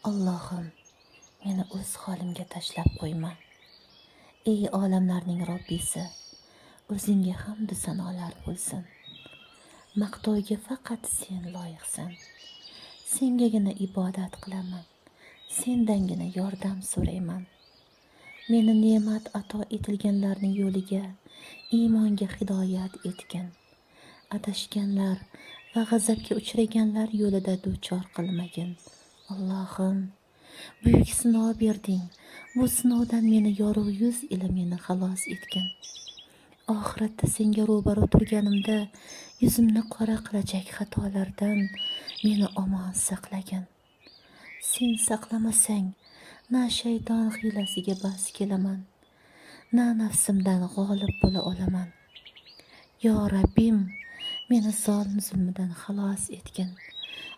Allohim, meni o'z holimga tashlab qo'yma. Ey olamlarning Robbisi, o'zingga hamdu sanolar bo'lsin. Maqtovga faqat sen loyiqsan. Sengagina ibodat qilaman. Sendangina yordam so'rayman. Meni ne'mat ato etilganlarning yo'liga, iymonga hidoyat etgin. Adashganlar va g'azabga uchraganlar yo'lida duchor qilmagin. Allohim, buyuk sinov berding. Bu sinovdan meni yorug' yuz ila meni xalos etgin. Oxiratda senga ro'baro turganimda yuzimni qora qilajak xatolardan meni omon saqlagin. Sen saqlamasang, na shayton hiylasiga bas kelaman, na nafsimdan g'olib bo'la olaman. Yo Rabbim, meni zolim zulmidan xalos etgin.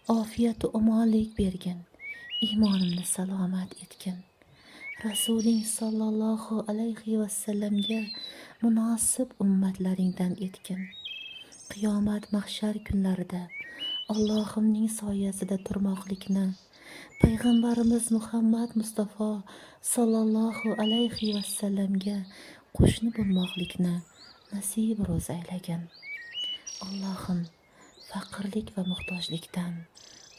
Ofiyat va omonlik bergin. Iymonimni salomat etgin. Rasuling sollallohu alayhi vasallamga munosib ummatlaringdan etgin. Qiyomat mahshar kunlarida Allohimning soyasida turmoqlikni, payg'ambarimiz Muhammad Mustafa sollallohu alayhi vasallamga qo'shni bo'lmoqlikni nasib ro'z aylagin. Allohim, faqirlik va muhtojlikdan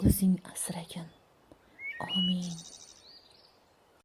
o'zing asragin. Amin.